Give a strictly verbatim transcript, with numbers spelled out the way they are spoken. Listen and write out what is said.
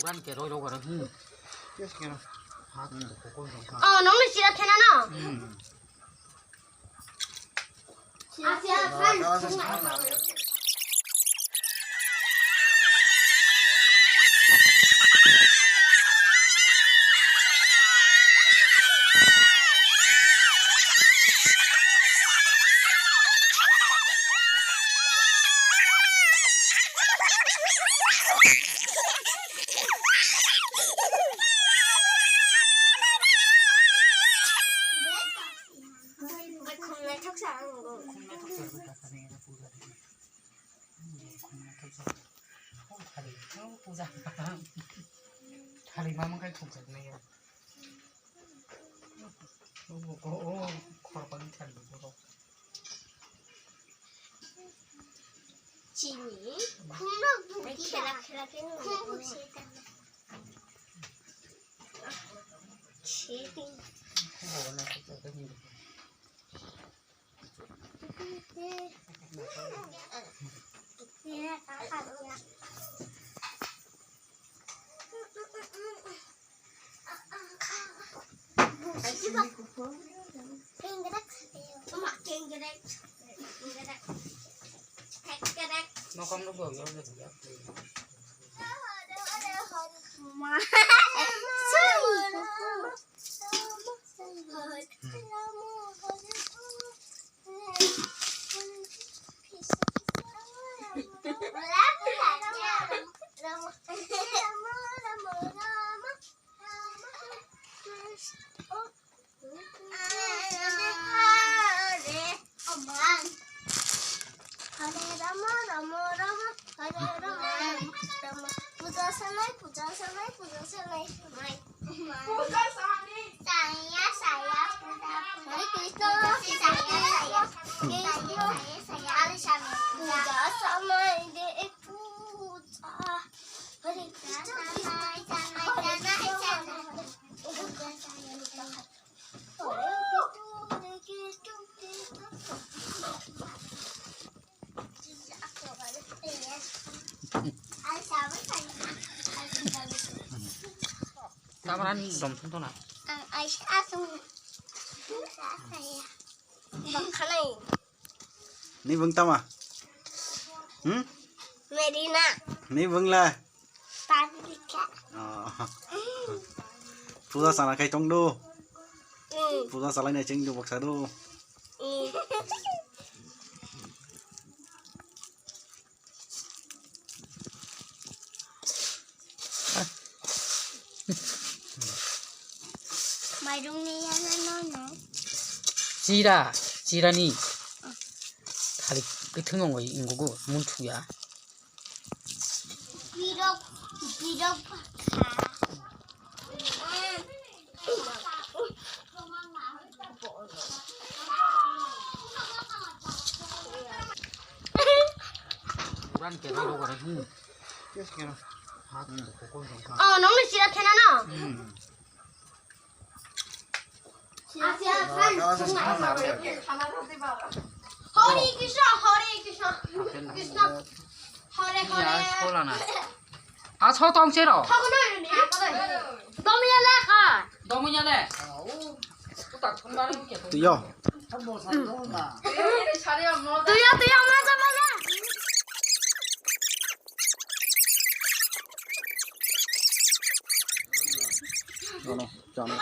Uran ke roi roi roi. Hmm. Yes, kena. Ha, hmm, ko ko ko. Oh, nong ni sira thena no? Hmm. Asia, friend. Thali ma mangkai thukjaknai ya. O, o, o, khoroknwi thali borok. Chini khumno buki khela khela khe khum buki ta. Chini. Khoroknwi thali. Nokom no bo yo. Hare Rama, Rama Rama, Hare Rama, Rama Rama. Puja salai, puja salai, puja salai, salai. Puja salai. Saya, saya, puja, puja. Hare Krishna, Krishna, saya, saya. Krishna, saya, saya. Hare Krishna. Puja salai de, puja. Hare Krishna, Krishna, Hare Krishna. Tamran dom thung tona. Ang ai sa sung. Bang khalai. Ni bung tama? Hmm? Merina. Ni bung la? Pavlika. Oh. Puja sana khai tong do. Hmm. Puja salai na cheng do baksa do. Hmm. Mairungni yana no no. Chira, chirani. Thalik kithung ongoi ingogo munthuya. Birok, birok bakha. Uran kena lo kare, hmm. Yes, kena. Ha, hmm, kokon dong, ha. Oh, nong ni sira thena no? Hmm. Hare Krishna, Hare Krishna, Krishna Hare Hare. Aso tong sero. Domiya le kha. Domiya le. Tuyo. Tuyo, tuyo, maza, maza. Jono, jono.